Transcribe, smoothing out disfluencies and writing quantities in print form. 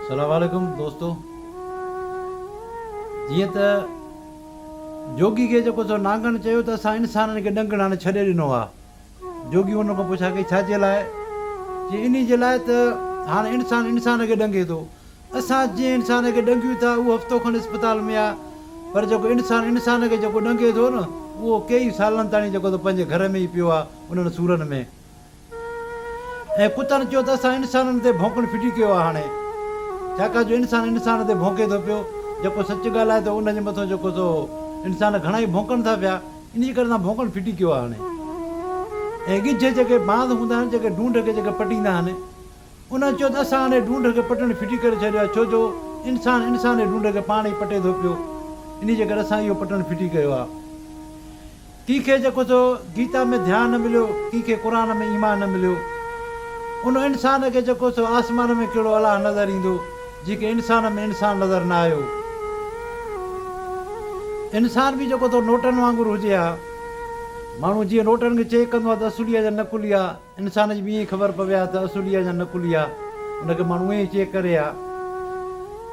سلام عليڪم دوستو جيئن ته جوڳي کي جيڪو سو نانگن چيو ته اسان انسانن کي ڏنگڻ هاڻي ڇڏي ڏنو آ جوڳي ان کان پڇا ڪئي ڇا جي لاء چي انهي جي لاء ته هاڻي انسان انسان کي ڏنگي ٿو اسان جنهن انسان کي ڏنگيون ٿا اهو هفتو کن اسپتال ۾ آ پر جيڪو انسان انسان کي جيڪو ڏنگي ٿو نه اهو ڪيئي سالن تاڻي جيڪو ته پنهنجي گهر ۾ ئي پيو آ انهن سورن ۾. ۽ ڪتن چيو ته اسان انسانن تي ڀونڪڻ ڦٽي ڪيو آ هاڻي ڇاڪاڻ جو انسان انسان تي ڀونڪي ٿو پيو جيڪو سچ ڳالهائي ٿو ان جي مٿو جيڪو سو انسان گهڻا ئي ڀونڪن ٿا پيا انهي ڪري اسان ڀونڪڻ ڦٽي ڪيو آ هاڻي ۽ ڳجهه جيڪي باند هوندا آهن جيڪي ڍونڍ کي جيڪي پٽيندا آهن انهن چيو ته اسان هاڻي ڍونڍ کي پٽڻ ڦٽي ڪري ڇڏيو آهي ڇو جو انسان انساني ڍونڍ کي پاڻ ئي پٽي ٿو پيو انهي جي ڪري اسان اهو پٽڻ ڦٽي ڪيو آهي. ڪنهن کي جيڪو سو گيتا ۾ ڌيان نه مليو، ڪنهن کي قرآن ۾ ايمان نه مليو. ان انسان کي جيڪو سو آسمان ۾ ڪهڙو الله نظر ايندو، جنهن کي انسان ۾ انسان نظر نه آيو. انسان به جيڪو سو نوٽن وانگر هجي ها. ماڻهو جيئن نوٽن کي چيڪ ڪندو آهي ته اصلي آهي يا نقلي آهي. انسان جي به ائين خبر پوي ها ته اصلي آهي يا نقلي آهي. ان کي ماڻهو ائين ئي چيڪ ڪري ها.